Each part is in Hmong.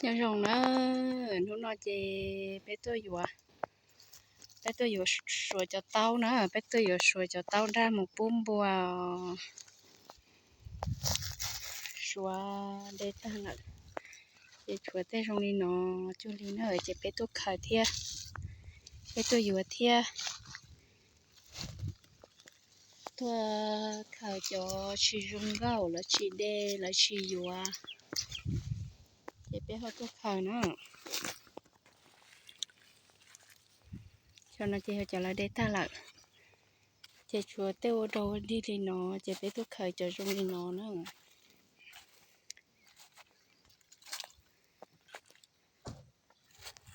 Nyob zoo na, hnub no ces peb tuaj yuav, peb tuaj yuav suav cov taub na, peb tuaj yuav suav cov taub nraj mus pub npua. Suav de tag lawm, ces tshuav tej zoo li no cuag li na, ces peb tuaj khaws thiab, peb tuaj yuav thiab. Tuaj khaws cov tsis zoo nkauj, lawv tsis de, lawv tsis yuav, ces peb ho tuaj khaws na. Cov no ces yog cov lawv de tag lawm, ces tshuav tej ua dog ua dig li no, ces peb tuaj khaws cov zoo li no na.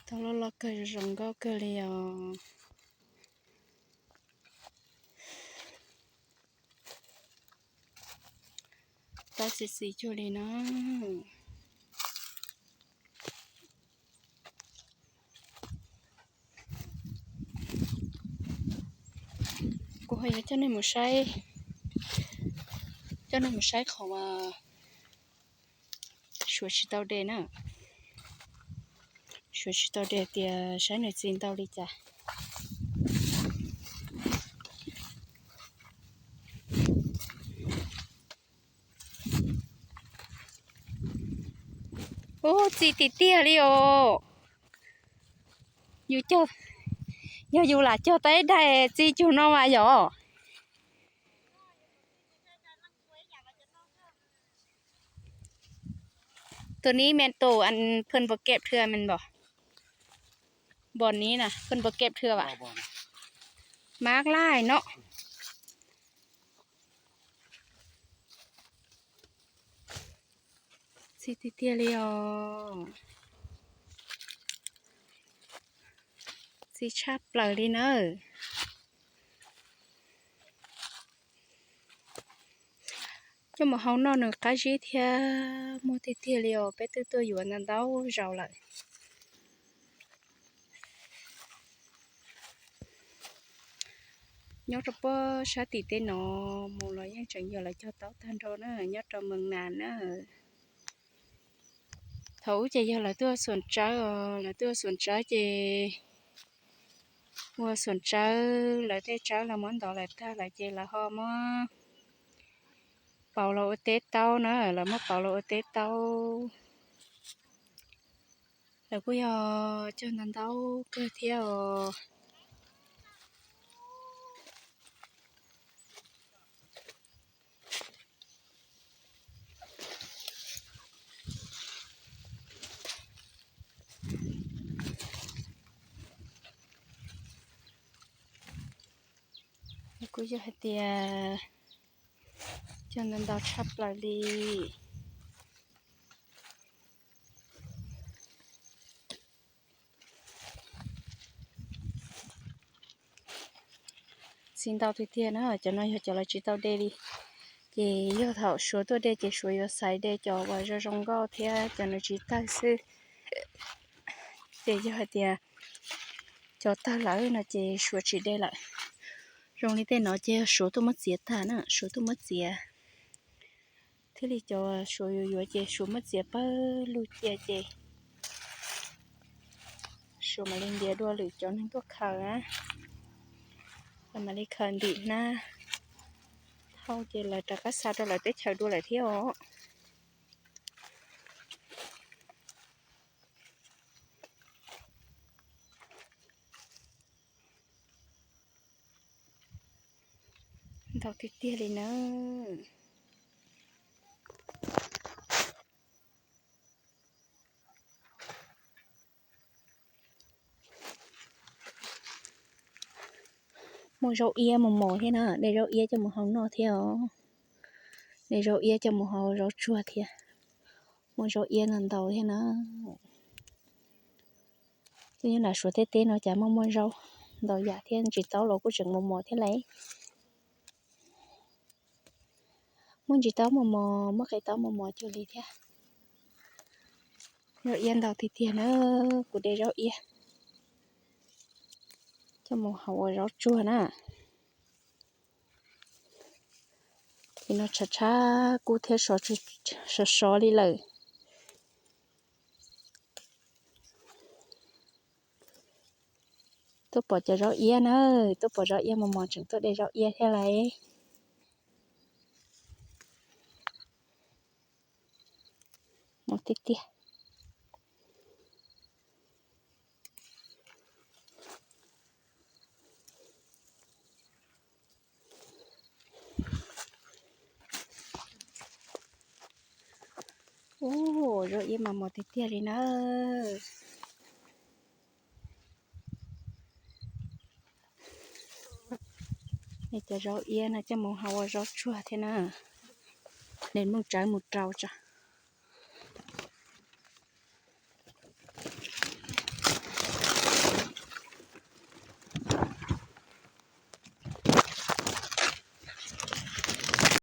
Taub loj loj kawg, zoo nkauj kawg li os. Taub txi txiv cuag li no. Kuv ho yuav coj nej mus saib, coj nej mus saib qhov suav tsis tau de na. Suav tsis tau de tias saib nws txi ntau li cas. Ub, txi tiag tiag li os. Yus cog, yog yus lam cog tau ib daim txi cuag no mas yom. Tus nib me tus an phun npua keb thwm me npom, npom nib na phun npua keb thwm vam, mab laij no. Txi tiag tiag li os. Txi tshaj plaws li na. Coj mus hau noj nws qab zib thiab muag tiag tiag li os, peb twb tuaj yuav ntau ntau zaus lawm. Nyob rau puag sab tim teb no mus los yeej tseem yog lawv cog taub tag nrho na, nyob rau Mees Nas na. Thaum ub ces yog lawv tuaj ua xuam tsawb os, lawv tuaj ua xuam tsawb ces ua xuam tsawb, lawv tej tsawb lawv muab ntov lawm tag lawm ces lawv ho muab pauv los ua teb taub na, lawv muab pauv los ua teb taub. Lawv kuj yog cog ntau ntau kawg thiab os. Kuj yog hais tias cog ntau ntau tshaj plaws li. Txi ntau tiag tiag na, cov no yog cov lawv tsis tau de li. Ces yog thaum suav tuaj de ces suav yuav xaiv de cov uas zoo zoo nkauj thiab cov nws tsis tawg xwb. Ces yog hais tias cov tawg lawm no ces suav tsis de lawm. Zoo li tej no ces yog suav tuaj muab txiav tag na, suav tuaj muab txiav thiaj li cov suav yuav yuav ces suav muab txiav pawg lug cia ces suav mam li ntiav dua lwm cov neeg tuaj khaws na, lawv mam li khaws ntim hnab thauj ces lawv rov qab xa rau lawv teb chaws dua lawm thiab os. Ntau tiag tiag li na. Muaj zaub iab mus mos thiab na, de zaub iab coj mus hau noj thiab os. De zaub iab coj mus hau zaub tsuag thiab. Muaj zaub iab ntau ntau thiab na. Tej nyob nram suav teb teb no cas muaj muaj zaub ntau yam thiab, ntsis taub los kuj tseem mos mos thiab lauj. Muaj ntsis taub mos mos, muaj qe taub mos mos cuag li thiab. Zaub iab ntau tiag tiag na, kuv de zaub iab coj mus hau ua zaub tsuag na. Ces no tshav tshav kub thiab sov sov li lawm. Tuaj pom cov zaub iab na, tuaj pom zaub iab mos mos tseem tuaj de zaub iab thiab lauj. Mos tiag tiag. Ub, zaub iab mas mos tiag tiag li na. Nej cov zaub iab no coj mus hau ua zaub tsuag thiab na. Nws muaj tsawb mus rau tso.